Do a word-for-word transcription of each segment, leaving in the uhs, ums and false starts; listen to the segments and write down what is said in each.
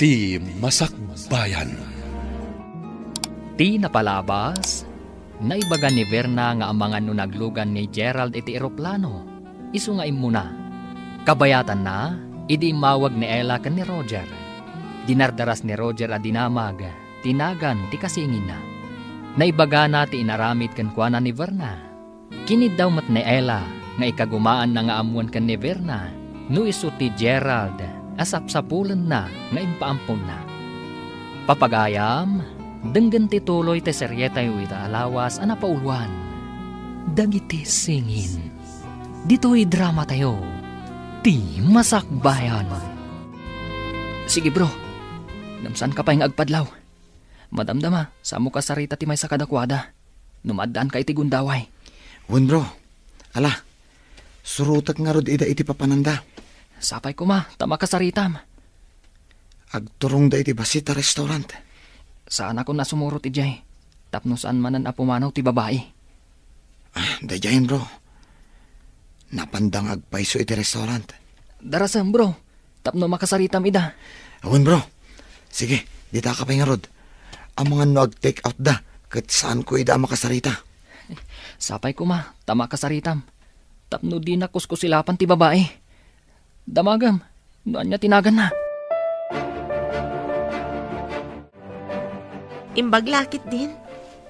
Ti Masakbayan. Ti napalabas, naibaga ni Verna nga amangan no naglugan ni Gerald iti eroplano, isu nga immuna. Kabayatanna, idi immawag ni Ella ken ni Roger. Dinardaras ni Roger a dinamag ti nagan ti kasinginna. Naibagana ti inaramid kenkuana ni Verna. Kiniddaw met ni Ella nga ikagumaanna nga ammoen ken ni Verna no isu ti Gerald a sapsapulenna nga impaamponna. Papagayam, denggen ti tuloy ti serietayo ita a lawas a napauloan, Dagiti Singin. Ditoy dramatayo, Ti Masakbayan. Sige, bro. Ngem saanka pay nga agpadlaw. Madamdama, saanmo kasarita ti maysa kadakuada no maaddaanka iti gundaway. Wen, bro. Ala, surotek ngarud ida iti papananda. Sapay koma ta makasaritam. Agturongda iti bassit a restaurant. Saanakon a sumurot idiay, tapno saan manen a pumanaw ti babai. Ah, daydiayen, bro. Napanda nga agpayso iti restaurant. Darasem, bro, tapno makasaritam ida. Awan, bro. Sige, ditaka pay ngarud. Amangan no ag-take out da, ket saanko ida a makasarita. Sapay koma ta makasaritam, tapno dina kuskusilapan ti babai. Damagem no ania ti naganna. Imbag la ketdin,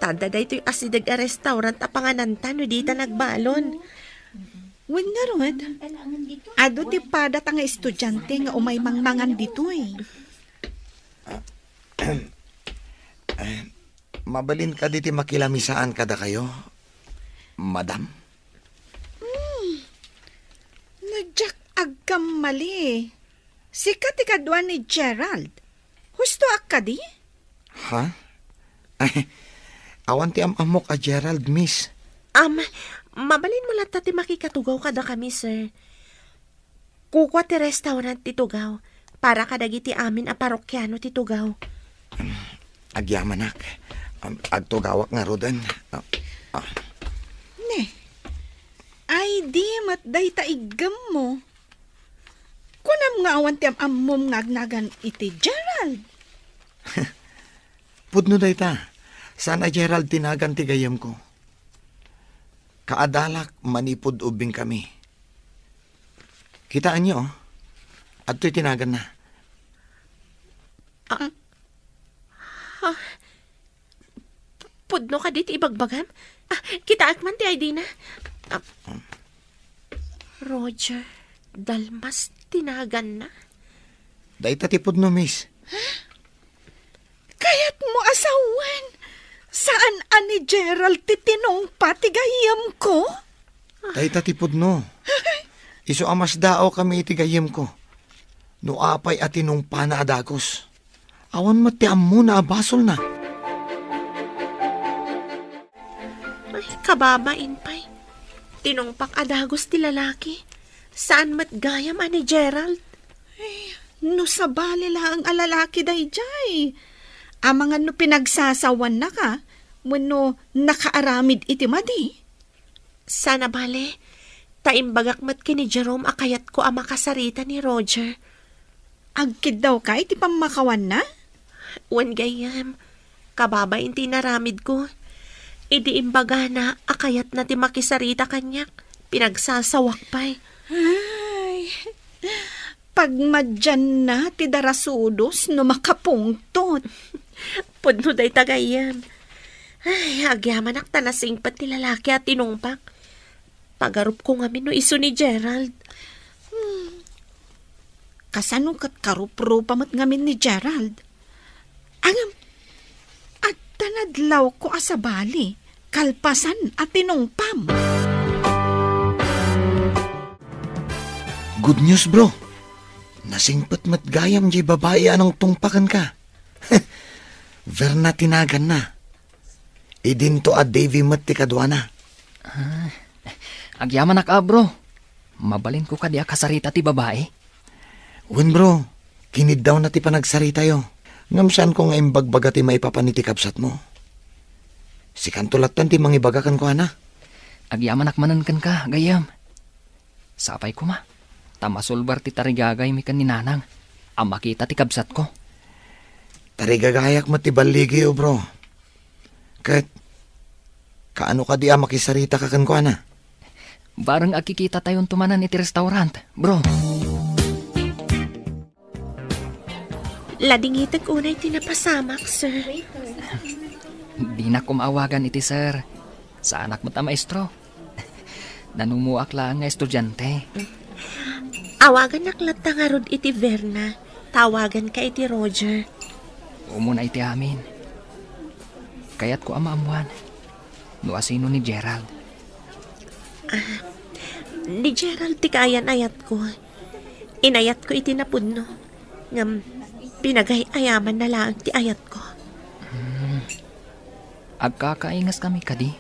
ta adda daytoy asideg a restaurant a pangananta no dita nagbalon. Wen ngarud, adu ti padata nga estudiante nga umay mangmangan ditoy. Eh, mabalin kadi ti makilamisaan kadakayo, madam? Hmm. No diak agkammali, sika ti kadua ni Gerald. Hustoak kadi? Ha? Ay, awan ti am-ammok a Gerald, miss. Am, mabalinmo latta ti makikatugaw kadakami, sir. Kukua ti restaurant ti tugaw para kadagiti amin a parokiano ti tugaw. Agyamanak. Am, agtugawak ngaruden. Ah, ah. Ne, ay di met dayta iggemmo. Kunam nga awan ti am-ammom nga agnagan iti Gerald. Pudno dayta. Saan a Gerald ti nagan ti gayyemko. Kaadalak manipud ubbingkami. Kitaenyo, oh. Adtoy ti naganna. Ah, ah, pudno kadi ti ibagbagam? Ah, kitaek man ti I D na. Ah, Roger Dalmas ti naganna. Dayta ti pudno, miss. Kayatmo a sawen, saan a ni Gerald ti tinungpa ti gayyemko? Dayta ti pudno. Isu a masdaawkami iti gayyemko. No apay a tinungpana a dagus, awan met ti ammona a basolna. Ay, kababain pay. Tinungpak a dagus ti lalaki. Saan met gayam a ni Gerald? Ay, no sabali laeng a lalaki daydiay. Amangan no pinagsasawannaka, wenno nakaaramid iti madi. Saan a bale, ta imbagak met ken ni Jerome a kayatko a makasarita ni Roger. Agkiddawka iti pammakawanna? Wen gayyem, kababain ti inaramidko. Idi imbagana a kayatna ti makisarita kaniak, pinagsasawak pay. Ay, pagmadianna ti darasudos no makapungtot. Pudno dayta gayyem. Ay, agyamanak ta nasingpet ti lalaki a tinungpak. Pagarupko ngamin no isu ni Gerald. Hmm. Kasano ket karuprupa met ngamin ni Gerald? Ngem, adda nadlawko a sabali, kalpasan a tinungpam. Good news, bro. Nasingpet met gayam diay babai a nangtungpa kenka. Verna ti naganna. Idinto a Davy met ti kaduana. Ah, agyamanak a, bro. Mabalinko kadi a kasarita ti babai? Wen, bro. Kiniddawna ti panagsaritayo. Ngem saanko nga imbagbaga ti maipapan iti kabsatmo. Sikanto latten ti mangibaga kenkuana. Agyamanak manen kenka, gayyem. Sapay koma, ta masulbar ti tarigagaymi ken ni Nanang a makita ti kabsatko. Arigagayak met ti balligiyo, bro. Ket, kaano kadi a makisarita ka kenkuana? Bareng agkikitatayonto manen iti restaurant, bro. Ladingitek unay ti napasamak, sir. Dinak koma awagan iti sir. Saanak met a maestro. Nanumuak laeng nga estudiante. Awaganak latta ngarud iti Verna. Tawaganka iti Roger. Umuna iti amin. Kayatko a maammuan no asino ni Gerald. Ah, ni Gerald ti kaayan-ayatko. Inayatko iti napudno. Ngem pinagay-ayamanna laeng ti ayatko. Hmm. Agkakaingaskami kadi?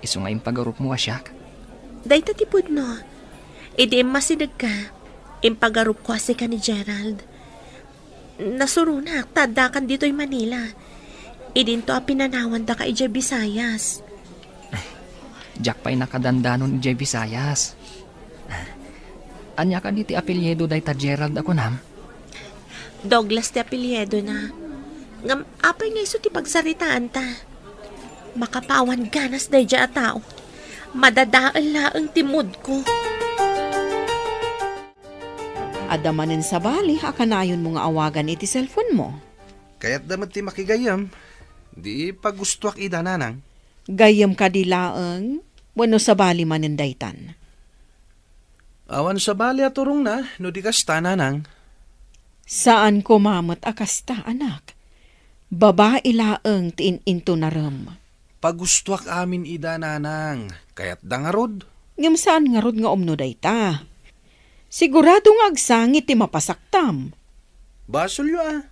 Isu nga impagarupmo a siak? Dayta ti pudno. Idi immasidegka, impagarupko a sika ni Gerald. Nasuronak ta addakan ditoy Manila. Idinto a pinanawandaka idiay Visayas. Diak pay nakadandanon idiay Visayas. Ania kadi ti apelyido dayta Gerald a kunam? Douglas ti apelyidona. Ngem apay nga isu ti pagsaritaanta? Makapawan ganas daydiay a tao. Madadael laeng ti moodko. Adda manen sabali a kanayonmo nga awagan iti cellphone mo. Kayatda met ti makigayyem. Di pagustoak ida, nanang. Gayyem kadi laeng wenno sabali manen daytan? Awan sabali a turongna no di kasta, nanang. Saan koma met a kasta, anak. Babai laeng ti in-intunarem. Pagustoak amin ida, nanang. Kayatda ngarud. Ngem saan ngarud nga umno dayta. Sigurado nga agsangit ti mapasaktam. Basolyo a.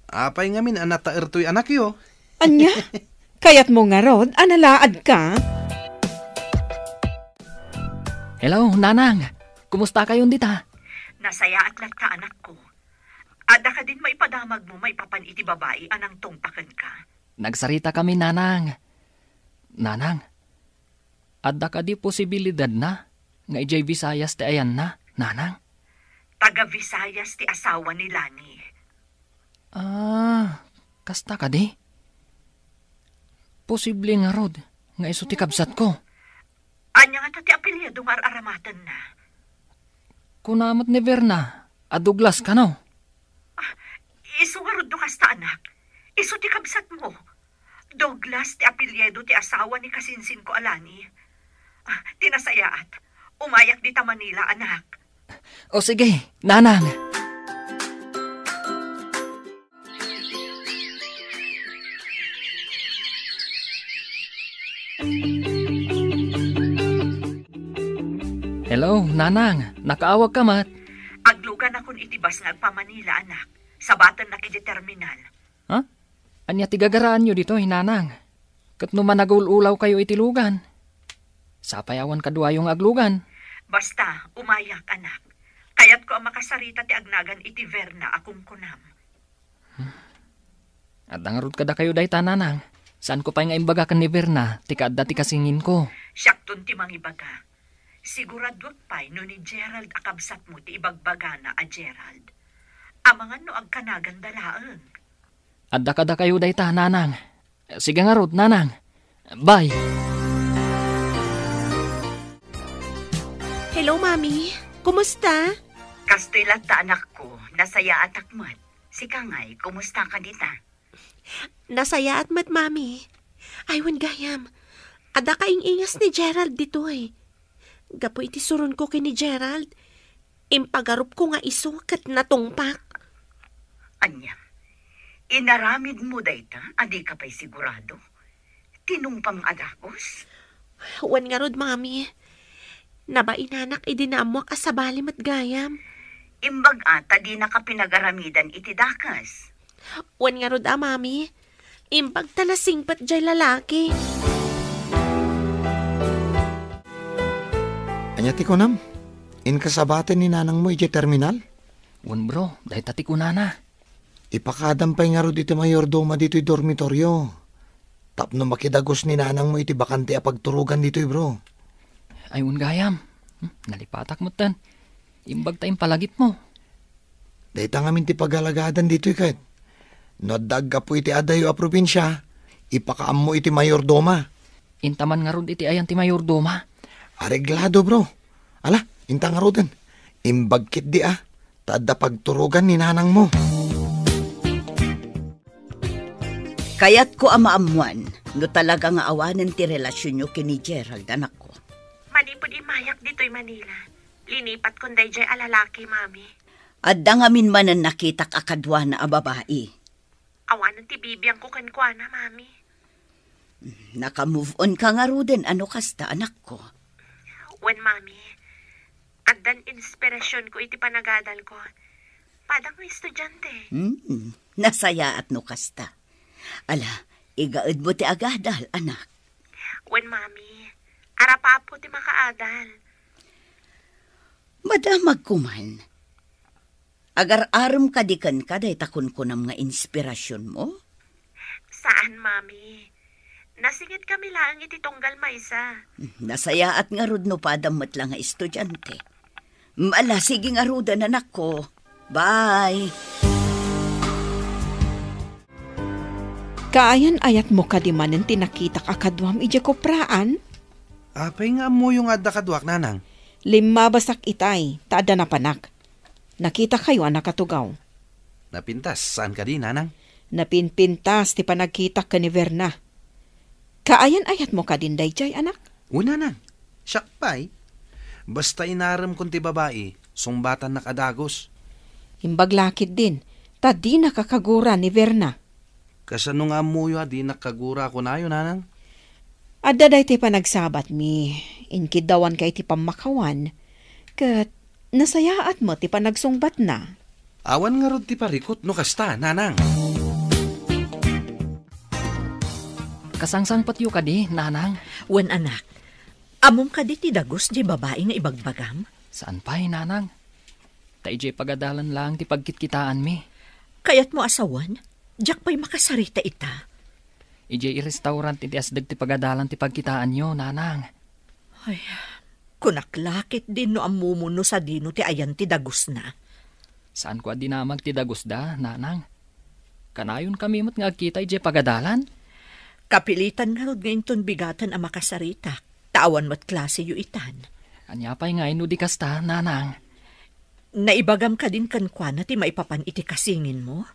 Apay ngamin a nataer toy anakyo? Ania? Kayatmo ngarud a nalaadka? Hello, nanang. Kumustakayon dita? Nasayaat latta, anakko. Adda kadin maipadamagmo maipapan iti babai a nangtungpa kenka? Nagsaritakami, nanang. Nanang, adda kadi posibilidadna nga idiay Visayas ti ayanna, nanang? Taga Visayas ti asawa ni Lani. Ah, kasta kadi? Posible ngarud nga isu ti kabsatko. Ania ngata ti apelyido nga ar-aramatenna? Kuna met ni Verna a Douglas kano? Ah, isu ngarud no kasta, anak. Isu ti kabsatmo. Douglas ti apelyido ti asawa ni kasinsinko a Lani. Ah, ti nasayaat, umayak dita Manila, anak. O sige, nanang. Hello, nanang. Nakaawagka met? Agluganakon iti bus nga agpa-Manila, anak. Sabatennak iti terminal. Ha? Ania ti gagaraanyo ditoy, nanang? Ket no managul-ulawkayo iti lugan, sapay awan kaduayo nga aglugan. Basta, umayak, anak. Kayatko a makasarita ti agnagan iti Verna a kunkunam. Adda ngarud kadakayo dayta, nanang. Saanko pay nga imbaga ken ni Verna ti kaadda ti kasinsinko. Siakton ti mangibaga. Siguraduak pay no ni Gerald a kabsatmo ti ibagbagana a Gerald. Amangan no agkanaganda laeng. Adda kadakayo dayta, nanang. Sige ngarud, nanang. Bye. Hello, Mami. Kumusta? Kastoy latta, anakko. Nasayaatak met. Sika ngay, kumusta ka dita? Nasayaat met, Mami. Ay, wen gayam. Adda kaing-ingas ni Gerald ditoy. Gapu iti suronko ken ni Gerald, impagarupko nga isu ket natungpak. Ania? Inaramidmo dayta a dika pay sigurado? Tinungpam a dakes? Wen ngarud, Mami. Nabainanak idi naammoak a sabali met gayam. Imbag a ta dinaka pinagaramidan iti dakes. Wen ngarud a, Mami. Imbag ta nasingpet jay lalaki. Ania ti kunam? Inkasabaten ni nanangmo idiay terminal? Wen, bro, dayta ti kunana. Ipakadam pay ngarud iti mayordomo ditoy dormitorio tapno makidagus ni nanangmo iti bakante a pagturogan ditoy, bro. Ay, wen gayam. Hmm, nalipatak metten. Imbag ta impalagipmo. Dayta ngamin ti pagalagadan ditoy ket. No adda aggapu iti adayo a probinsia, ipakaammo iti mayordoma. Inta man ngarud iti ayan ti mayordoma? Areglado, bro. Ala, inta ngaruden. Imbag ketdi a, ta adda pagturogan ni nanangmo. Kayatko a maammuan no talaga nga awanen ti relasionyo ken ni Gerald, anakko. Manipud immayak ditoy Manila, linipatkon daydiay a lalaki, Mami. Adda ngamin manen nakitak a kaduana a babai. Awanen ti bibiangko kenkuana, Mami. Naka-move on ka ngaruden a no kasta, anakko? Wen, Mami. Addan inspirasionko iti panagadalko. Padang nga estudiante. Hmm, nasayaat no kasta. Ala, igaedmo ti agadal, anak. Wen, Mami. Arapapo ti makaadal. Madamagko man. Agar-arem kadi kenka dayta kunkunam nga inspirasionmo? Saan, Mami. Nasingitkami laeng iti tunggal maysa. Nasayaat ngarud no padam met la nga estudiante. Ala, sige ngaruden, anakko. Bye. Kaayan-ayatmo kadi manen ti nakitak a kaduam idiay kopraan? Apay nga ammoyo nga adda kaduak, nanang? Limmabasak itay, ta adda napanak. Nakitakayo a nakatugaw. Napintas, saan kadi, nanang? Napinpintas ti panagkitak ken ni Verna. Kaayan-ayatmo kadin daydiay, anak? O, nanang. Siak pay. Basta inaremkon ti babai, sungbatannak a dagus. Imbag la ketdin, ta dinak a kagura ni Verna. Kasano nga ammoyo a dinak kagura a kunayo, nanang? Adda daytoy panagsabatmi, inkiddawanka iti pammakawan, ket nasayaat met ti panagsungbatna. Awan ngarud ti parikut no kasta, nanang. Kasangsangpetyo kadi, nanang? Wen, anak. Ammom kadi ti dagus diay babai nga ibagbagam? Saan pay, nanang. Ta idiay pagadalan laeng ti pagkitkitaanmi. Kayatmo a sawen? Diak pay makasarita ita. Idiay restaurant iti asdeg ti pagadalan ti pagkitaanyo, nanang. Ay, kunak la ketdin no ammomo no sadino ti ayan ti dagusna. Saanko a dinamag ti dagusda, nanang. Kanayonkami met nga agkita idiay pagadalan. Kapilitan ngarud nga inton bigaten a makasaritak, ta awan met klaseyo itan. Ania pay ngay no di kasta, nanang? Naibagam kadin kenkuana ti maipapan iti kasinginmo?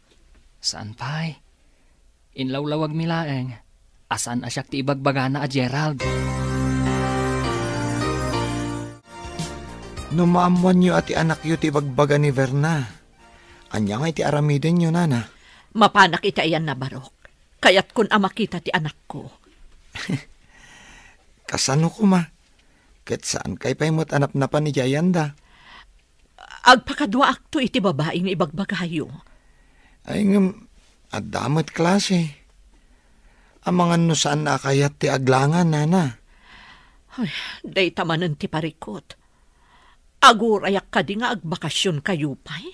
Saan pay. Inlawlawagmi laeng a saan a siak ti ibagbagana a Gerald. No maammoanyo a ti anakyo ti ibagbaga ni Verna, ania ngay ti aramidenyo, nana? Mapanak iti ayanna, Barok. Kayatkon a makita ti anakko. Kasano koma? Ket saankay pay met a napnapan iti ayanda. Agpakaduaakto iti babai nga ibagbagayo. Ay, ngem, adda met klase. Amangan no saan a kayat ti aglangan, nana. Ay, dayta manen ti parikut. Agurayak kadi nga agbakasionkayo pay?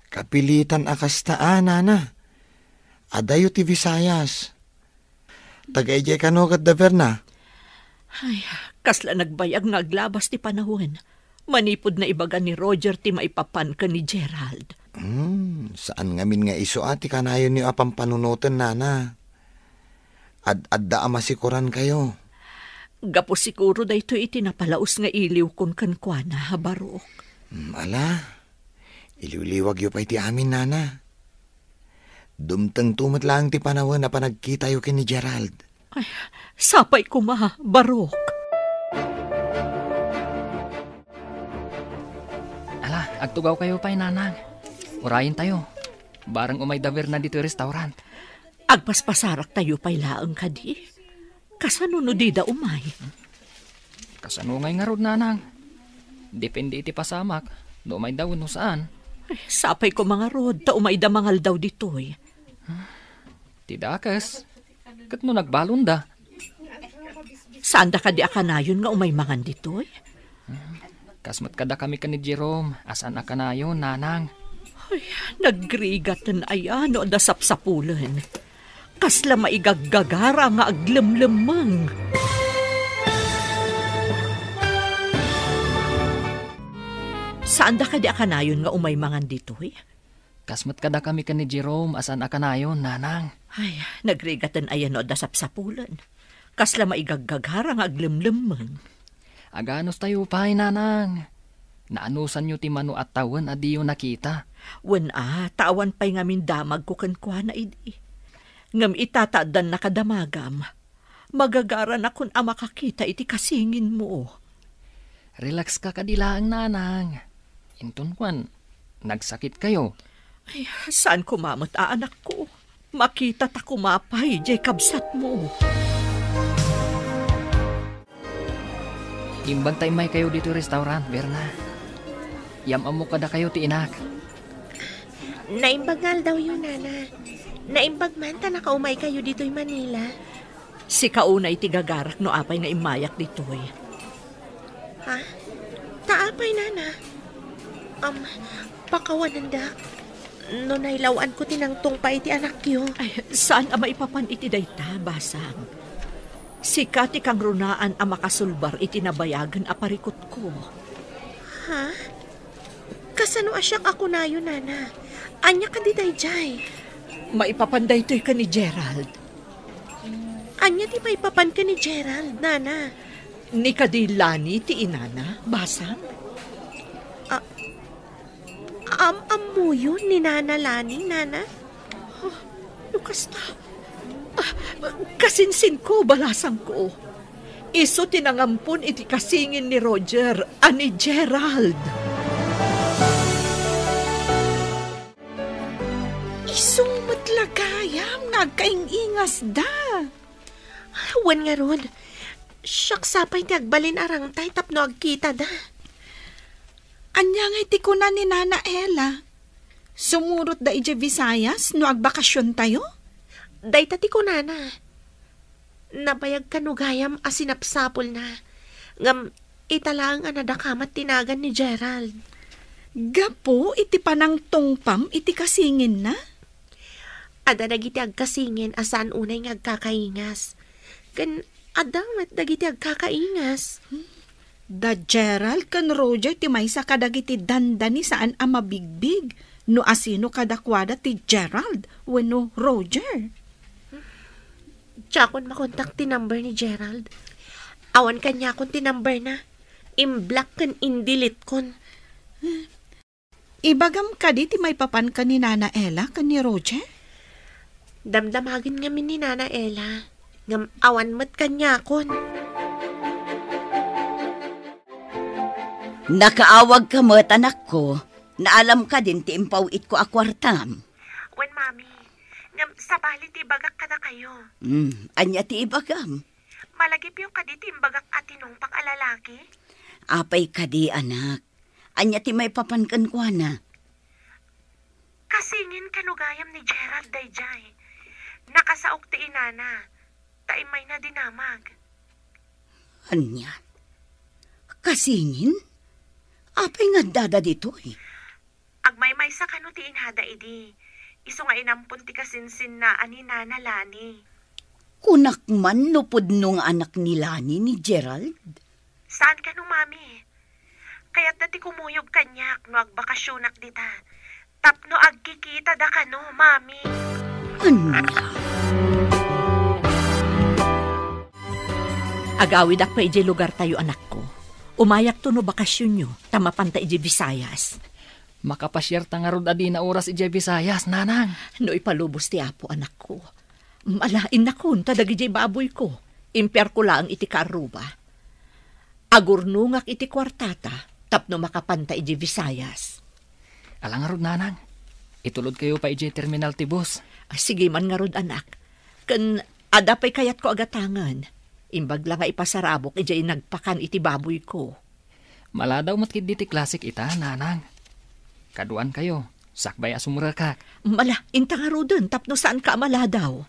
Kapilitan a kasta a, nana. Adayo ti Visayas. Taga idiay kano ket da Verna? Ay, kasla nagbayag nga aglabas ti panawen. Manipud naibaga ni Roger ti maipapan ken ni Gerald. Hmm, saan ngamin nga isu a ti kanayonyo a pampanunoten, nana. Ad-adda a masikorankayo. Gapu siguro daytoy iti napalaus nga iliwkon kenkuana, Barok. Hmm, ala. Iliwliwagyo pay ti amin, nana. Dumtengto met laeng ti panawen a panagkitayo ken ni Gerald. Ay, sapay koma, Barok. Ala, agtugawkayo pay, nanang. Urayentayo. Bareng umay da Verna ditoy restaurant. Agpaspasaraktayo pay laeng kadi? Kasano no dida umay? Kasano ngay ngarud, nanang? Depende iti pasamak, no umayda wenno saan. Ay, sapay koma ngarud, ta umayda mangaldaw ditoy. Ti dakes, ket no nagbalonda? Saanda kadi a kanayon nga umay mangan ditoy? Kas met kadakami ken ni Jerome, a saan a kanayon, nanang. Ay, nagrigaten aya no adda sapsapulen. Kasla maigaggagara nga aglemlemmeng. Saanda kadi a kanayon nga umay mangan ditoy? Kas met kadakami ken ni Jerome a saan a kanayon, nanang. Ay, nagrigaten aya no adda sapsapulen. Kasla maigaggagarang nga aglemlemmeng. Aganustayo pay, nanang. Naanusanyo ti mano a tawen a diyo nakita. Wen a, ta awan pay ngamin damagko kenkuana idi. Ngem ita ta addan nakadamagam, magagaranakon a makakita iti kasinginmo. Relax ka kadi laeng, nanang. Inton kuan, nagsakit kayo. Ay, saan koma met a anakko? Makita ta koma pay jay kabsatmo. Imbag ta immay kayo ditoy restaurant, Berna. Yam-ammo kadakayo ti inak. Naimbag nga aldawyo, Nana. Naimbag man ta nakaumay kayo ditoy Manila. Sika unay ti gagarak no apay nga immayak ditoy. Ha? Ta apay, Nana? Um, pakawanendak. No nailaw-anko ti nangtungpa iti anakyo. Ay, saan a maipapan iti dayta, Basang. Sika ti kangrunaan a makasulbar iti nabayagen a parikutko. Ha? Kasano a siak a kunayo, Nana? Ania kadi daydiay? Maipapan daytoy ken ni Gerald. Ania ti maipapan ken ni Gerald, Nana? Ni kadi Lani ti inana, Basang? A-, am-ammoyo ni Nana Lani, Nana? Ah, no kasta, ah, kasinsinko, balasangko. Isu ti nangampon iti kasingin ni Roger a ni Gerald. Isu met la gayam nga agkaing-ingasda. Wen ngarud, siak sa pay ti agbalin a rangtay tapno agkitada. Ania ngay ti kuna ni Nana Ella? Sumurotda idiay Visayas no agbakasiontayo? Dayta ti kunana. Nabayag kano gayam a sinapsapulna, ngem ita laeng a nadakamat ti nagan ni Gerald. Gapu iti panangtungpam iti kasinginna? Adda dagiti agkasingin a saan unay nga agkakaingas. Ken adda met dagiti agkakaingas. Da Gerald ken Roger ti maysa kadagiti dandani saan a mabigbig no asino kadakuada ti Gerald wenno Roger. Diakon makontak ti number ni Gerald. Awan kaniakon ti numberna. Imblock ken indeletekon. Ibagam kadi ti maipapan ken ni Nana Ella ken ni Roger? Damdamagen ngamin ni Nana Ella, ngem awan met kaniakon. Nakaawagka met, anakko. Naalam kadin ti impaw-itko a kuartam? Wen, Mami. Ngem sabali ti ibagak kadakayo. Hmm, ania ti ibagam? Malagipyo kadi ti imbagak a tinungpak a lalaki? Apay kadi, anak? Ania ti maipapan kenkuana? Kasingin kano gayam ni Gerald daydiay. Nakasaok ti inana, ta immayna dinamag. Ania? Kasingin? Apay nga addada ditoy? Agmaymaysa kano ti inada idi, isu nga inampon ti kasinsinna a ni Nana Lani. Kunak man no pudno nga anak ni Lani ni Gerald? Saan kano, Mami? Kayatda ti kumuyog kaniak no agbakasionak dita. Tapno agkikitada kano, Mami. Ania? Agawidak pay idiay lugartayo, anakko. Umayakto no bakasionyo, ta mapanta idiay Visayas. Makapasiarta ngarud a dina oras idiay Visayas, nanang. No ipalubos ti Apo, anakko, malaennakon ta dagidiay baboyko, impiarko laeng iti kaarruba. Agurnongak iti kuartata tapno makapanta idiay Visayas. Ala ngarud, nanang. Itulodkayo pay idiay terminal ti bus. Ah, sige man ngarud, anak. Ken adda pay kayatko a gatangen. Imbag la nga ipasarabok idiay nagpakan iti baboyko. Maladaw met ketdi ti klasik ita, nanang. Kaduankayo, sakbay a sumrekak. Mala, inta ngaruden tapno saanka a maladaw.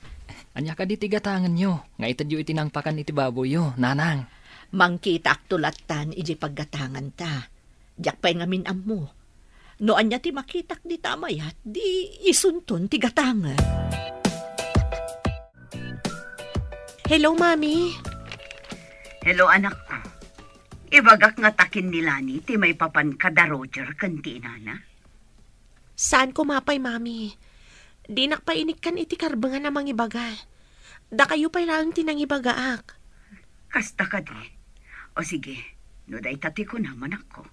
Ania kadi ti gatangenyo nga itedyo iti nangpakan iti baboyyo, nanang? Mangkitaakto lattan idiay paggatanganta. Diak pay ngamin ammo. No ania ti makitak dita a mayat, di isunton ti gatangen. Hello, Mami. Hello, anakko. Ibagak nga takin ni Lani ti maipapan kada Roger ken ti inana. Saan koma pay, Mami. Dinak pay inikkan iti karbengan a mangibaga. Dakayo pay laeng ti nangibagaak. Kasta kadi? O sige, no dayta ti kunam, anakko.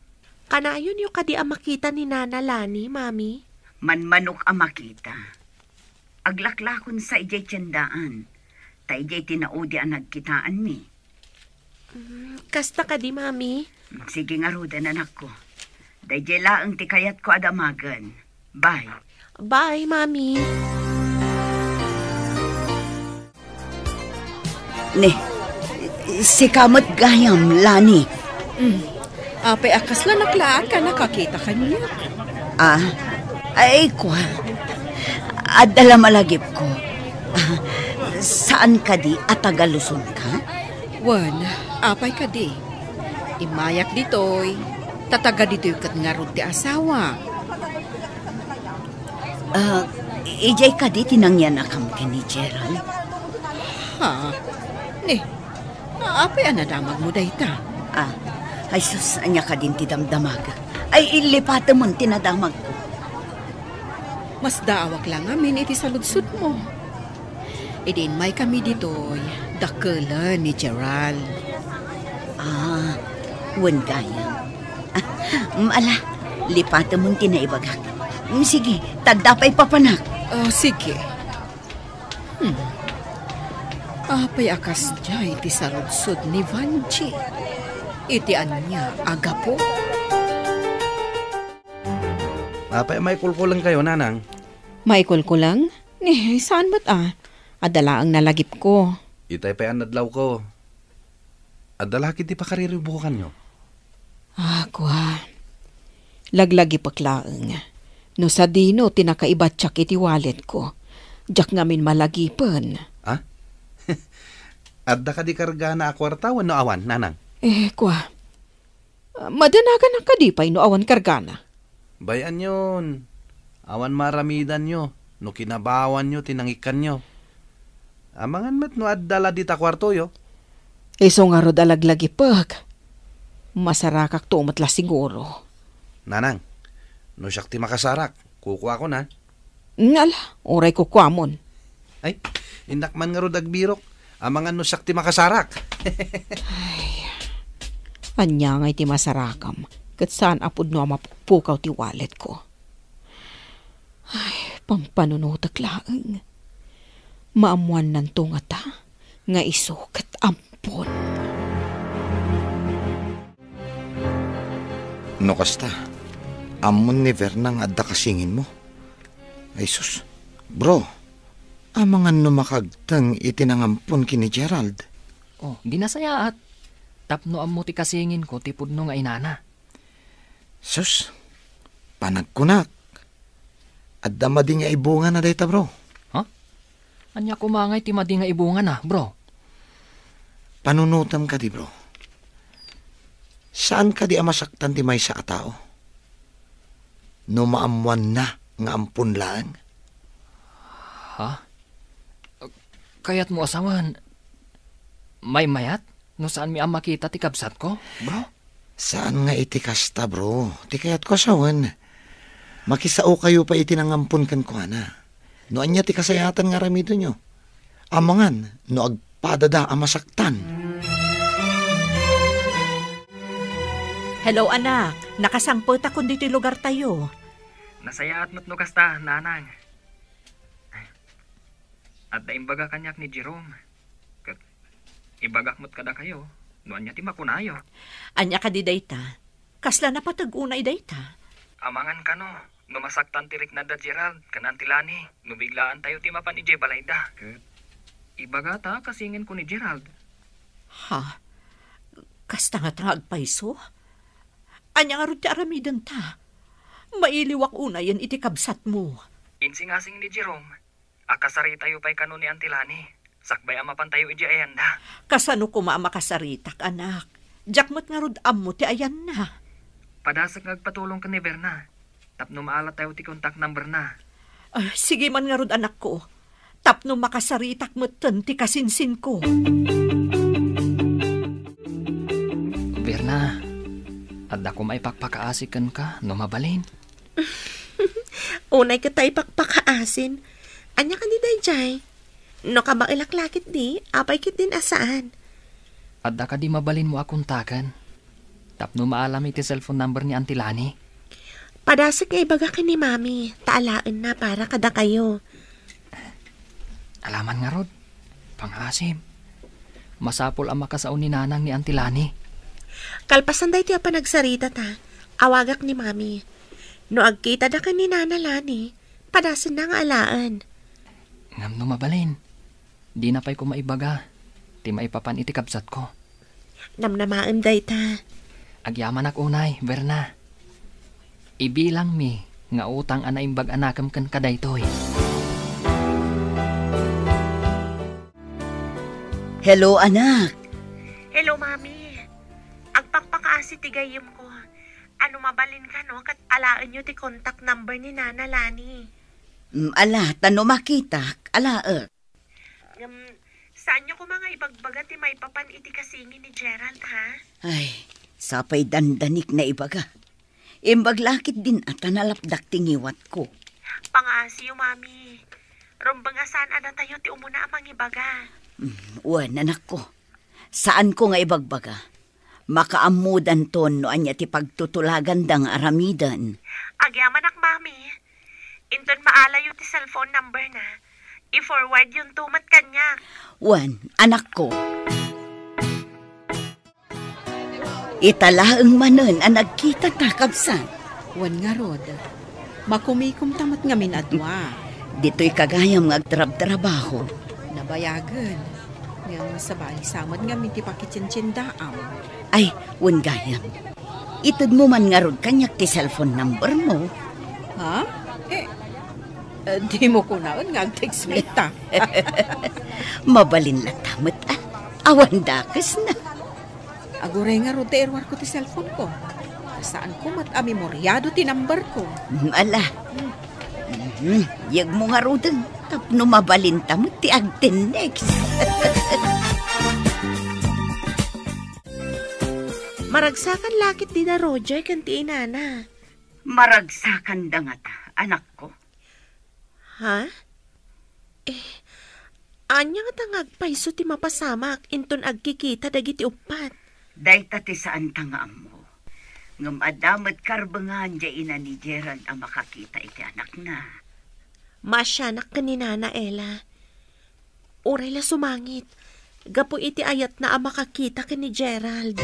Kanayonyo kadi a makita ni Nana Lani, Mami? Manmanok a makita. Aglaklakon sa idiay tiendaan. Ta idiay ti naudi a nagkitaanmi. Mm, kasta kadi, Mami? Sige ngaruden, anakko. Daydiay laeng ti kayatko a damagen. Bye. Bye, Mami. Ne, sika met gayam, Lani. Mm. Apay a kasla naklaat ka nakakita kaniak? Ah, ay, kua. Adda la malagipko. Ah, saan kadi a taga Luzon ka? Wen, apay kadi? Immayak ditoy, ta taga ditoy ket ngarud ti asawa. Ah, idiay kadi ti nangyanakam ken ni Gerald? Ha? Ni, apay a nadamagmo dayta? Ah, ay sus, ania kadin ti damdamag? Ay, ilipatemon ti nadamagko. Masdaawak la ngamin iti saludsodmo. Idi immaykami ditoy, dakkelen ni Gerald. Ah, wen gayam. Ala, lipatemon ti naibagak. Mm, sige, ta adda pay papanak. Ah, sige. Hmm. Apay a kasdiay ti saludsod ni Vanji iti ania a gapu? Apay a maikulkulengkayo, Nanang? Maikulkuleng? Ni, saan met a. Adda laeng nalagipko. Itay pay a nadlawko. Adda la ketdi pakariribukanyo? Ah, kua. Laglagipek laeng. No sadino ti nakaibatiak iti walletko, diak ngamin malagipen. Ah? Adda kadi kargana a kuarta wenno awan, Nanang? Eh, kua. Madanaganak kadi pay no awan kargana? Bay-anyon. Awan maaramidanyo no kinabawanyo ti nangikkanyo. Amangan met no adda la dita kuartoyo. Isu ngarud a laglagipek. Masarakakto met la siguro. Nanang, no siak ti makasarak, kukuakon, a. Ala, uray kukuamon. Ay, innak man ngarud agbirok. Amangan no siak ti makasarak. Ay, ania ngay ti masarakam? Ket saan a pudno a mapukpukaw ti walletko. Ay, pampanunotek laeng. Maammuannanto ngata nga isu ket ampon. No kasta, ammon ni Verna nga adda kasinginmo? Ay sus, bro, amangan no makagteng iti nangampon ken ni Gerald. Oh, di nasayaat. Tapno ammo ti kasinginko ti pudno nga inana. Sus, panagkunak. Adda madi nga ibungana dayta, bro. Ha? Ania koma ngay ti madi nga ibungana, bro? Panunotem kadi, bro. Saan kadi a masaktan ti maysa a tao no maammoanna nga ampon laeng? Ha? Kayatmo a sawen, maymayat no saanmi a makita ti kabsatko, bro? Saan nga iti kasta, bro. Ti kayatko a sawen, makisaokayo pay iti nangampon kenkuana. No ania ti kasayaatan nga aramidenyo, amangan no agpadada a masaktan. Hello, anak. Nakasangpetakon ditoy lugartayo. Nasayaat met no kasta, Nanang. Adda imbaga kaniak ni Jerome. Ket ibagak met kadakayo no ania ti makunayo. Ania kadi dayta? Kasla napateg unay dayta? Amangan kano, no masaktan ti riknada Gerald ken Auntie Lani, no biglaantayo ti mapan idiay balayda. Ket ibagata a kasinginko ni Gerald. Ha? Kasta ngata nga agpayso? Ania ngarud ti aramidenta? Mailiwak unayen iti kabsatmo. Insingasing ni Jerome, a kasaritayo pay kano ni Auntie Lani, sakbay a mapantayo idiay ayanda. Kasano koma a makasaritak, anak? Diak met ngarud ammo ti ayanna. Padasek nga agpatulong ken ni Verna, tapno maalattayo ti contact number na. Ah, sige man ngarud, anakko, tapno makasaritak metten ti kasinsinko. Verna, adda koma ipakpakaasi kenka no mabalin. Unay ket ta ipakpakaasin. Ania kadi daydiay? No kabaelak la ketdi, apay ketdin a saan? Adda kadi mabalinmo a kontaken? Tapno maalam iti cellphone number ni Auntie Lani. Padasek nga ibaga ken ni Mami, ta alaenna para kadakayo. Alaman ngarud, pangaasim. Masapul a makasao ni Nanang ni Auntie Lani. Kalpasan daytoy a panagsaritata, awagak ni Mami. No agkitada ken ni Nana Lani, padasenna nga alaen. Ngem no mabalin, dina pay koma ibaga ti maipapan iti kabsatko. Namnamaem dayta. Agyamanak unay, Verna. Ibilangmi nga utang a naimbag a nakem kenka daytoy. Hello, anak. Hello, Mami. Agpakpakaasi ti gayyemko. Ano mabalinka, no, ket alaenyo ti contact number ni Nana Lani? Mm, ala, ta no makitak, alaek. Ngem, saanyo koma nga ibagbaga ti maipapan iti kasingin ni Gerald, ha? Ay, sapay dandanik naibaga. Imbag la ketdin a ta nalapdak ti ngiwatko. Pangaasiyo, Mami. Rumbeng a saan a datayo ti umuna a mangibaga. Mm, wen, anakko. Saanko nga ibagbaga. Makaammodanton no ania ti pagtutulaganda nga aramiden. Agyamanak, Mami. Inton maalayo ti cellphone number na, i-forward yonto met kaniak. Wen, anakko. Ita laeng manen a nagkitata, kabsat. Wen ngarud, makumikomta met ngamin a dua. Ditoy ka gayam nga agtrabtrabaho. Nabayagen. Ngem sabali sa met ngamin ti pakitientiendaam. Ay, wen gayam. Itedmo man ngarud kaniak ti cellphone number mo. Ha? Eh, eh, dimo kunaen nga agtext met ta. Mabalin latta met, ah. Awan dakesna. Aguray ngarud ta iruarko ti cellphoneko. Saanko met a memoriado ti numberko. Mm, ala. Mm, yegmo ngaruden tapno mabalinta met ti agtennext. Maragsakan la ketdi da Roger ken ti inana. Maragsakanda ngata, anakko? Ha? Eh, ania ngata nga agpayso ti mapasamak inton agkikita dagiti uppat? Dayta ti saanta nga ammo. Ngem adda met karbengan diay ina ni Gerald a makakita iti anakna. Maasianak ken ni Nana Ella. Uray la sumangit, gapu iti ayatna a makakita ken ni Gerald.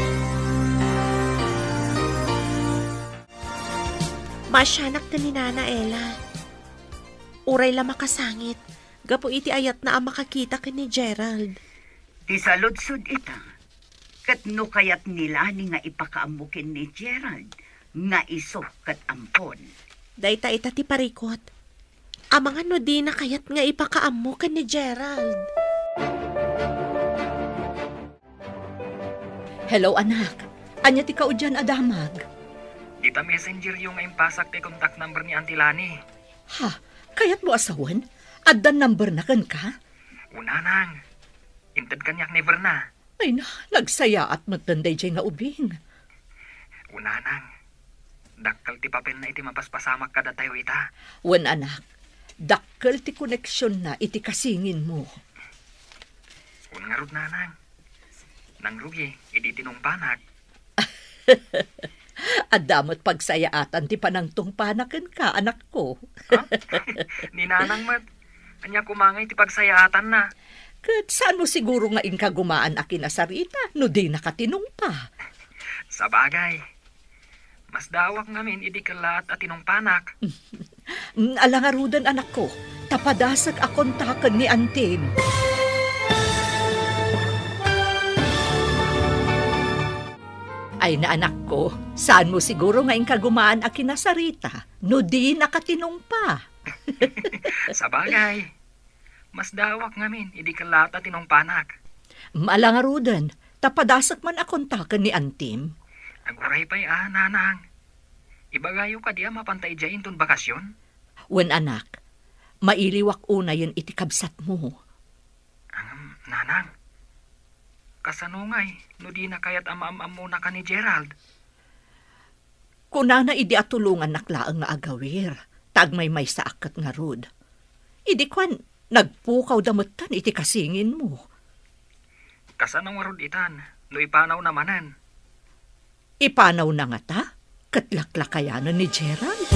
Maasianak ken ni Nana Ella. Uray la makasangit, gapu iti ayatna a makakita ken ni Gerald. Ti saludsod ita, ket no kayat ni Lani nga ipakaammo ken ni Gerald nga isu ket ampon. Dayta ita ti parikut. Amangan no dina kayat nga ipakaammo ken ni Gerald. Hello, anak. Ania ti kaudian a damag? Dita messengeryo nga impasak ti contact number ni Auntie Lani. Ha? Kayatmo a sawen? Adda number na kenka? Una, nang. Inted kaniak ni Verna. Ay na, nagsayaat met daydiay nga ubing. Una, nang. Dakkel ti papelna iti mapaspasamak kadatayo ita. Wen, anak, dakkel ti koneksionna iti kasinginmo. Wen ngarud, nanang. Nangrugi idi tinungpanak. Adda met pagsayaatan ti panangtungpana kenka, anakko. Ha? Ni nanang met, ania koma ngay ti pagsayaatanna? Ket saanmo siguro nga inkagumaan a kinasarita no dinaka tinungpa? Sabagay, masdaawak ngamin idi kellaat a tinungpanak. Mm, ala ngaruden, anakko, ta padasek a kontaken ni antim. Ay na, anakko, saanmo siguro nga inkagumaan a kinasarita no dinaka tinungpa? Sabagay, masdaawak ngamin idi kellaat a tinungpanak. Mm, ala ngaruden, ta padasek man a kontaken ni antim. Aguray pay a, nanang. Ibagayo kadi a mapanta idiay inton bakasyon? Wen, anak, mailiwak unayen iti kabsatmo. Ngem, nanang, kasano ngay no dina kayat a maam-ammona ken ni Gerald? Kunana idi atulongannak laeng nga agawir. Ta agmaymaysaak ket ngarud. Idi kuan, nagpukawda metten iti kasinginmo. Kasano ngarud itan, no ipanawna manen? Ipanawna ngata? Ket laklakayanen ni Gerald?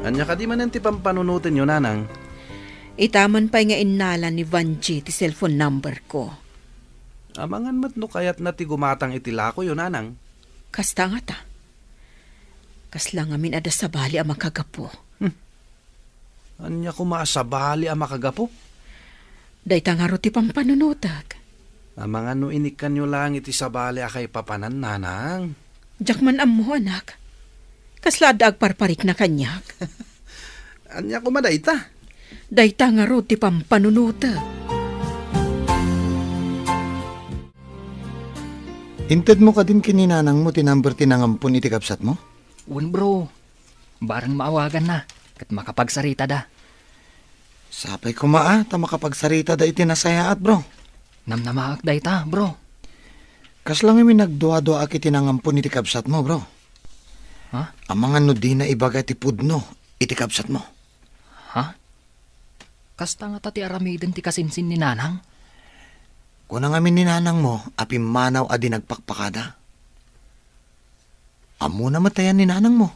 Ania kadi manen ti pampanunotenyo, Nanang? Itaman pay nga innala ni Vanji ti cellphone number ko. Amangan met no kayatna ti gumatang iti lakoyo, Nanang. Kasta ngata. Kasla ngamin adda sabali a makagapu. Hmm. Ania koma a sabali a makagapu? Dayta ngarud ti pampanunotek. Amangan no inikkanyo laeng iti sabali a kaipapanan, Nanang. Diak man ammo, anak. Kasla adda agparparikna kaniak. Ania koma dayta? Dayta ngarud ti pampanunotek. Intedmo kadin ken ni nanangmo ti number ti nangampon iti kabsatmo? Wen, bro. Bareng maawaganna, ket makapagsaritada. Sapay koma a ta makapagsaritada iti nasayaat, bro. Namnamaak dayta, bro. Kasla ngamin nagduaduaak iti nangampon iti kabsatmo, bro. Ha? Amangan no dina ibaga ti pudno iti kabsatmo. Ha? Kasta ngata ti aramiden ti kasinsin ni nanang? Kuna ngamin ni nanangmo a pimmanaw a di nagpakpakada. Ammona met ayan ni nanangmo?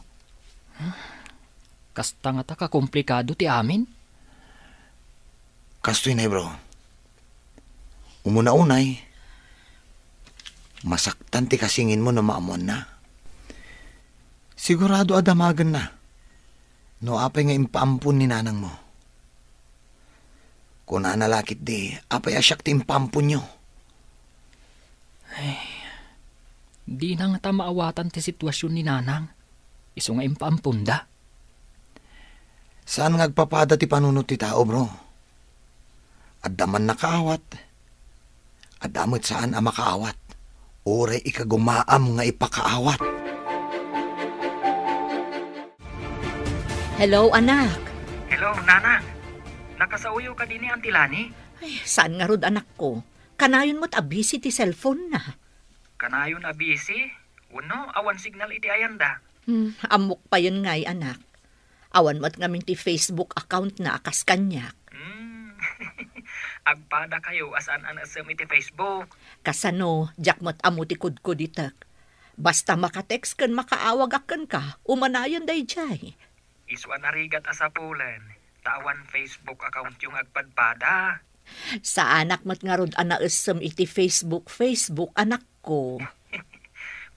Kasta ngata kakomplikado ti amin? Kastoy nay, bro. Umuna unay, masaktan ti kasinginmo no maammoanna. Sigurado a damagenna no apay nga impaampon ni nanangmo. Kunana la ketdi, apay a siak ti impaamponyo? Ay, dina ngata maawatan ti situasion ni nanang, isu nga impaamponda. Saan nga agpapada ti panunot ti tao, bro. Adda man nakaawat, adda met saan a makaawat. Uray ikagumaam nga ipakaawat. Hello, anak. Hello, nanang. Nakasaoyo kadi ni Auntie Lani? Ay, saan ngarud, anakko? Kanayon met a busy ti cellphone na. Kanayon a busy? Wenno, awan signal iti ayanda? Hmm, ammok payen ngay, anak. Awan met ngamin ti Facebook account na a kas kaniak. Hmm. Agpadakayo a saan a naessem iti Facebook. Kasano, diak met ammo ti kudkuditek. Basta maka-text ken makaawagak kenka, umanayon daydiay. Isu a narigat a sapulen, ta awan Facebook accountyo nga agpadpada. Saanak met ngarud a naessem iti Facebook, Facebook, anakko.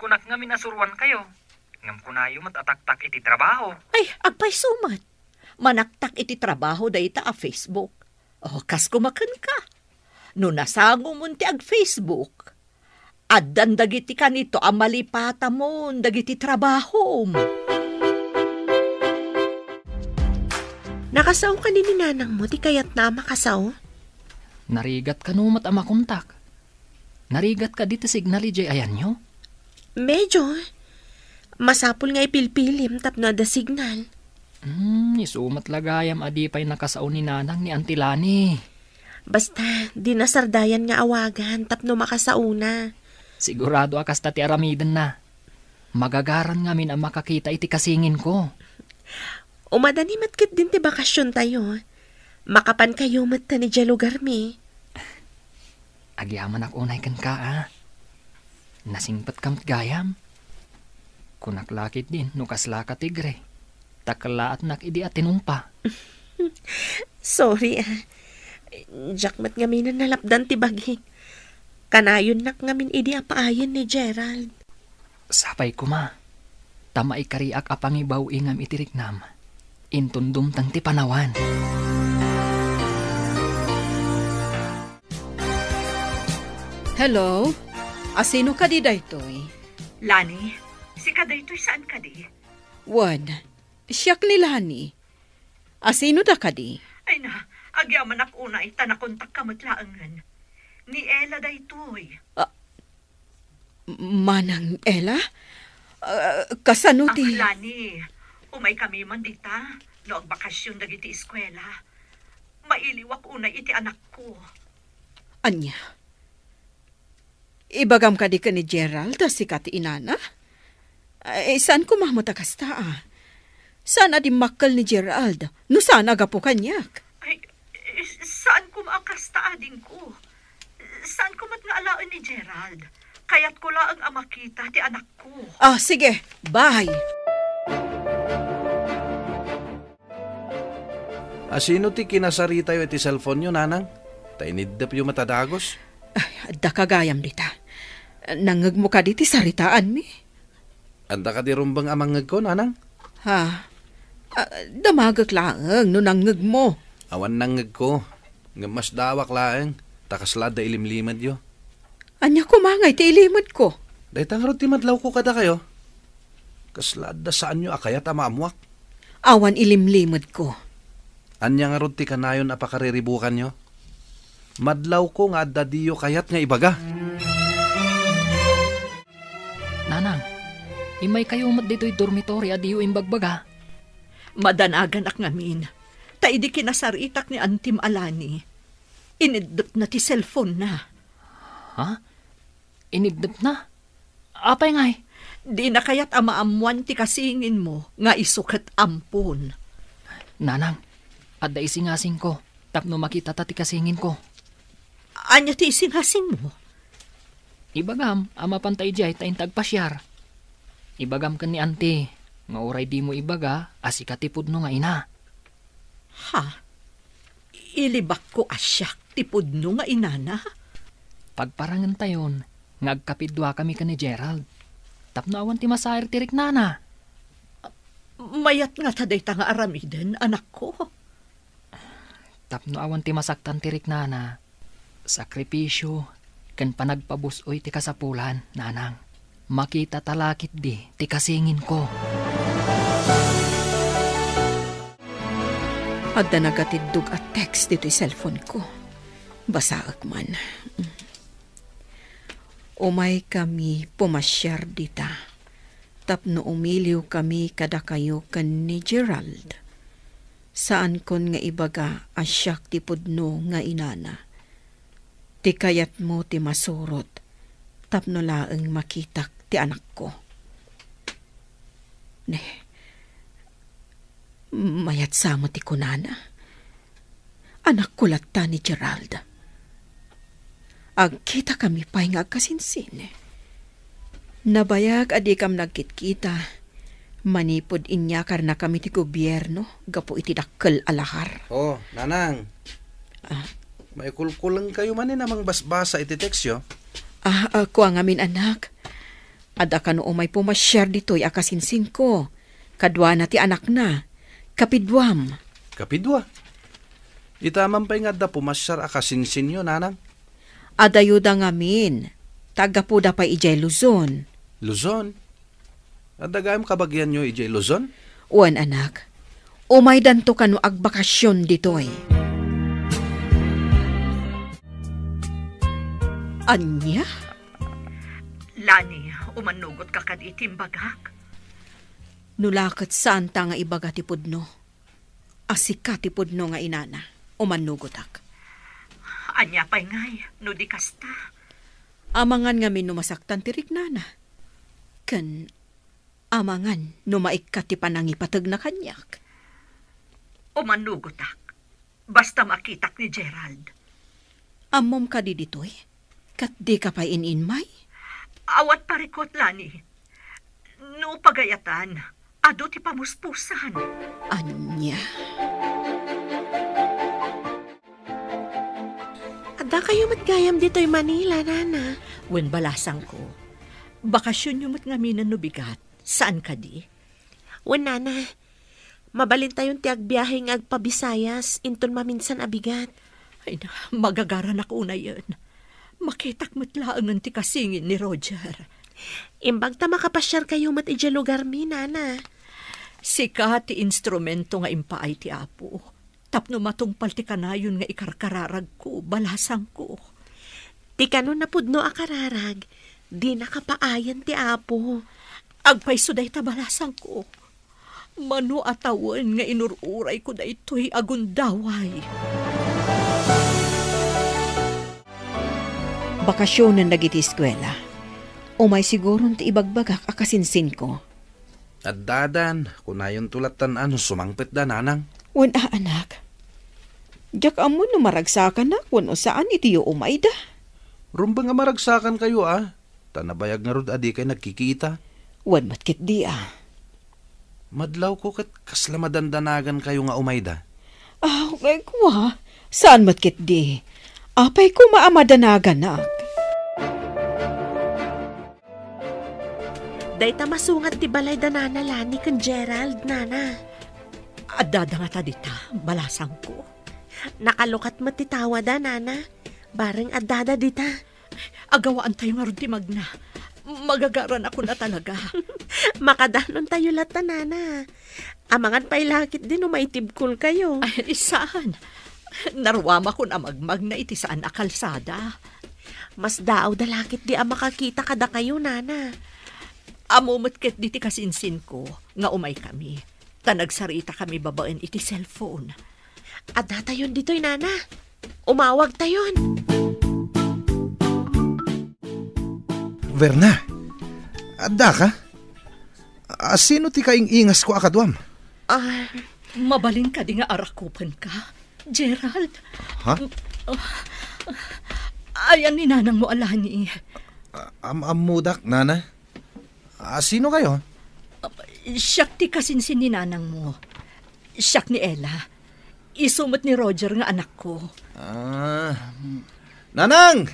Kunak ngamin a suroankayo. Ngem kunayo met a taktak iti trabaho. Ay, agpayso met. Manaktak iti trabaho dayta a Facebook. O, kas koma kenka. No nasangomon ti ag-Facebook, addan dagiti kanito a malipatamon dagiti trabahom. Nakasao kadi ni nanangmo ti kayatna a makasao? Narigat kano met a makontak? Narigat kadi ti signal idiay ayanyo? Medyo. Masapul nga ipilpilim tapno adda signal. Hmm, isu met la gayam a di pay nakasao ni nanang ni Auntie Lani. Basta, di nasardayan nga awagan tapno makasaona. Sigurado a kasta ti aramidenna. Magagaran ngamin a makakita iti kasinginko. Umadani met ketdin ti bakasiontayo. Makapankayo met ta idiay lugarmi. Agyamanak unay kenka, a. Nasingpetkam gayam. Kunak la ketdin no kaslaka tigre, ta kellaatnak idi a tinumpa. Sorry, a. Diak met ngamin a nalapdan ti bagik. Kanayonnak ngamin idi a paayen ni Gerald. Sapay koma, ta maikariak a pangibaw-ingam iti riknam, inton dumteng ti panawan. Hello? Asino kadi daytoy? Lani, sika daytoy saan kadi? Wen, siak ni Lani. Asino da kadi? Ay na, agyamanak unay ta nakontakka met laengen. Ni Ella daytoy. Ah, Manang Ella? Ah, kasano ti Ah, Lani, umaykami man dita, no agbakasyon dagiti eskuela. Mailiwak unay iti anakko. Ania? Ibagam kadi ken ni Gerald a sika ti inana? Ay, saan koma met a kasta, a. Saan a dimmakkel ni Gerald, no saan a gapu kaniak. Ay, saan koma a kasta, adingko. Saan koma nga alaen ni Gerald. Kayatko laeng a makita ti anakko. Ah, sige. Bye. A, sino ti kinasaritayo iti cellphone-yo, nanang? Ta iniddepyo met a dagus. Ay, adda ka gayam dita. Nangngegmo kadi ti saritaanmi? Adda kadi rumbeng a mangngegko, nanang? Ha? Ah, damagek laeng no nangngegmo. Awan nangngegko. Ngem masdaawak laeng, ta kasla adda ilimlimedyo. Ania koma ngay ti ilimedko? Dayta ngarud ti madlawko kadakayo. Kasla adda saanyo a kayat a maammuak. Awan ilimlimedko. Ania ngarud ti kanayon a pakariribukanyo? Madlawko nga adda diyo kayat nga ibaga. Nanang, immaykayo met ditoy dormitory a diyo imbagbaga. Madanaganak ngamin, ta idi kinasaritak ni Antim a Lani, iniddepna ti cellphone-na. Ha? Iniddepna? Apay ngay? Dina kayat a maammuan ti kasinginmo nga isu ket ampon. Nanang, adda isingasingko tapno makitata ti kasinginko. Ania ti isingasingmo? Ibagam a mapanta idiay ta inta agpasiar. Ibagam ken ni Auntie nga uray dimo ibaga a sika ti pudno nga ina. Ha? Ilibakko a siak ti pudno nga inana? Pagparangentayon nga agkapidua kami ken ni Gerald. Tapno awan ti masair ti riknana. Mayat ngata dayta nga aramiden, anakko? Tapno awan ti masaktan ti riknana, sakripisio ken panagpabus-oy ti kasapulan, nanang. Makitata la ketdi ti kasinginko. Adda nagatiddog a text ditoy cellphone-ko. Basaek man. Umaykami pumasiar dita tapno umiliwkami kadakayo ken ni Gerald. Saankon nga ibaga a siak ti pudno nga inana. Ti kayatmo ti masurot tapno laeng makitak ti anakko. Ne, mayat sa met ti kunana. Anakko latta ni Gerald. Agkitakami pay nga agkasinsin. Nabayag a dikam nagkitkita manipud inyakarnakami ti gobierno gapu iti dakkel a lahar. Oh, nanang. Ah. Maikulkulengkayo manen a mangbasbasa iti tekstyo? Ah, ah, kua ngamin, anak. Adda kano umay pumasiar ditoy a kasinsinko. Kaduana ti anakna. Kapiduam. Kapidua? Ita man pay nga adda pumasiar a kasinsinyo, nanang? Adayoda ngamin. Ta aggapuda pay idiay Luzon. Luzon? Adda gayam kabagianyo idiay Luzon? Wen, anak. Umaydanto kano agbakasyon ditoy. Ania? Lani, umannugotka kadi iti imbagak? No la ket saanta nga ibaga ti pudno a sika ti pudno nga inana, umannugotak. Ania pay ngay no di kasta? Amangan ngamin no masaktan ti riknana. Ken amangan no maikkat ti panangipategna kaniak. Umannugotak. Basta makitak ni Gerald. Ammom kadi ditoy? Ket dika pay in-inmay? Awan parikut, Lani. No pagayatan, adu ti pamuspusan. Ania? Adda kayo met gayam ditoy Manila, nana. Wen, balasangko. Bakasionyo met ngamin no bigat. Saan kadi? Wen, nana. Mabalintayon ti agbiahe nga agpabisayas inton maminsan a bigat. Ay na, magagaranak unayen. Makitak met laengen ti kasingin ni Roger. Imbag ta makapasiarkayo met idiay lugarmi, nana. Sika ti instrumento nga impaay ti Apo. Tapno matungpal ti kanayon nga ikarkararagko, balasangko. Ti kano napudno a kararag, dina kapaayan ti Apo. Agpayso dayta, balasangko. Mano a tawen nga inur-urayko daytoy a gundaway. Bakasionen dagiti eskuela. Umay siguron ti ibagbagak a kasinsinko. Addadan, kunayonto lattan a no sumangpetda, nanang. Wen a, anak. Diak ammo no maragsakanak wenno saan iti umayda. Rumbeng a maragsakankayo, a. Ta nabayag ngarud a dikay nagkikita. Wen met ketdi, a. Madlawko ket kasla madandanagankayo nga umayda. Aw, kua, saan met ketdi. Apay koma a madanaganak? Dayta masungat ti balay da Nana Lani ken Gerald, Nana. Addada ngata dita, balasangko. Nakalukat met ti tawada, Nana. Bareng addada dita. Agawaantayo ngarud ti magna. Magagaranakon a talaga. Makadanontayo latta, Nana. Amangan pay la ketdi no maitibkolkayo. Ay, saan. Naruamakon a magmagna iti saan a kalsada. Masdaawda la ketdi a makakita kadakayo, Nana. Ammo met ketdi ti kasinsinko nga umaykami. Ta nagsaritakami babaen iti cellphone. Addatayon ditoy, Nana. Umawagtayon. Verna, addaka? A, sino ti kaing-ingasko a kaduam? Ah, mabalin kadi nga arakupenka, Gerald? Ha? Ayan ni nanangmo a Lani. A, am-ammodak, Nana. A, sino kayo? Siak ti kasinsin ni nanangmo. Siak ni Ella. Isu met ni Roger nga anakko. Ah, Nanang!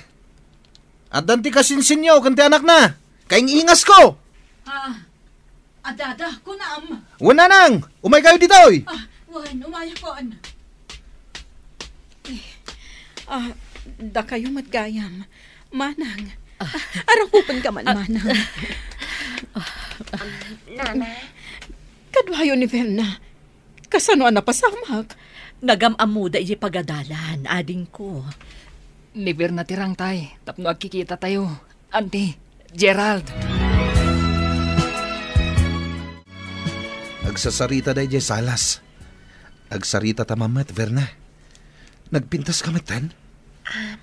Addan ti kasinsinyo ken ti anakna. Kaing-ingasko! Ah, adada, kunam. Wen, Nanang, umaykayo ditoy. Ah, wen, umayakon. Eh, ah, dakayo met gayam. Manang, arakupenka man, Manang. Nana. Kaduayo ni Verna. Kasano a napasamak? Nagam-ammoda idiay pagadalan, adingko. Ni Verna ti rangtay tapno agkikitatayo, Auntie, Gerald. Agsasaritada idiay salas. Agsaritata man met, Verna. Nagpintaska metten? Ah,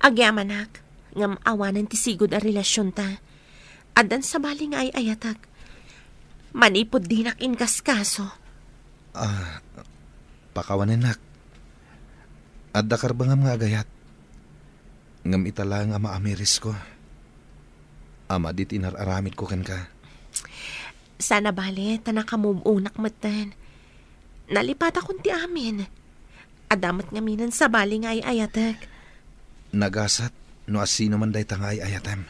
agyamanak, ngem awanen ti sigud a relasionta. Addan sabali nga ay-ayatek. Manipud dinak inkaskaso. Ah, pakawanennak. Adda karbengam nga agayat. Ngem ita laeng a maamirisko a madi ti inar-aramidko kenka. Saan a bale ta nakamove-onak metten. Nalipatakon ti amin. Adda met ngaminen sabali nga ay-ayatek. Nagasat no asino man dayta nga ay-ayatem.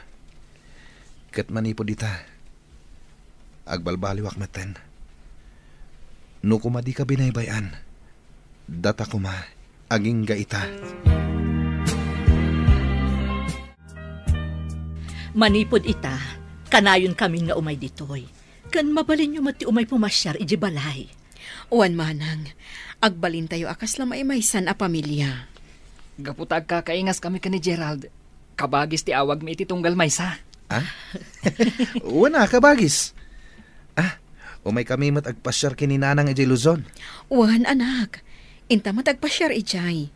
Ket manipud ita, agbalbaliwak metten. No koma dika binaybay-an, data koma agingga ita. Manipud ita, kanayon kamin nga umay ditoy. Ken mabalinyo met ti umay pumasiar idiay balay. Wen, Manang, agbalintayo a kasla maymaysan a pamilia. Gapu ta agkakaingas kami ken ni Gerald, kabagis ti awagmi iti tunggal maysa. Ah? Wen a, kabagis. Ah, umay kami met agpasiar ken ni Nanang idiay Luzon. Wen, anak, inta met agpasiar idiay.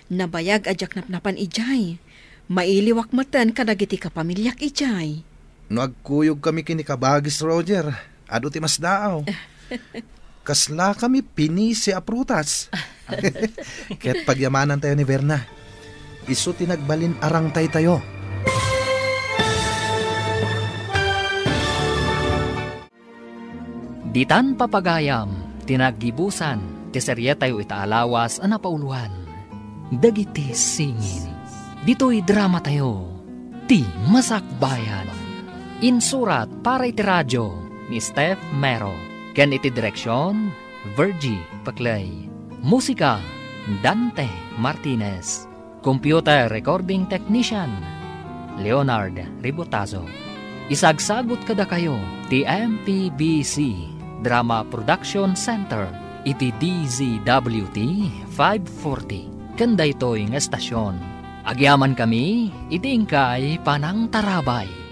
Nabayag a diak napnapan idiay. Mailiwak metten kadagiti kapamiliak idiay. No agkuyog kami ken ni Kabagis Roger, adu ti masdaaw. Kasla kami pinisi a prutas. Ket pagyamanantayo ni Verna. Isu ti nagbalin a rangtaytayo. Ditan papagayam ti naggibusan ti serietayo ita a lawas a napauloan, Dagiti Singin. Ditoy dramatayo, Ti Masakbayan. Insurat para iti radio ni Steph Mero, ken iti direksion, Virgie Paclay. Musika, Dante Martinez. Computer Recording Technician, Leonard Ribotazo. Isagsagut kadakayo ti M P B C Drama Production Center iti D Z W T five forty. Ken daytoy nga estasion, agyamankami iti inkay panangtarabay.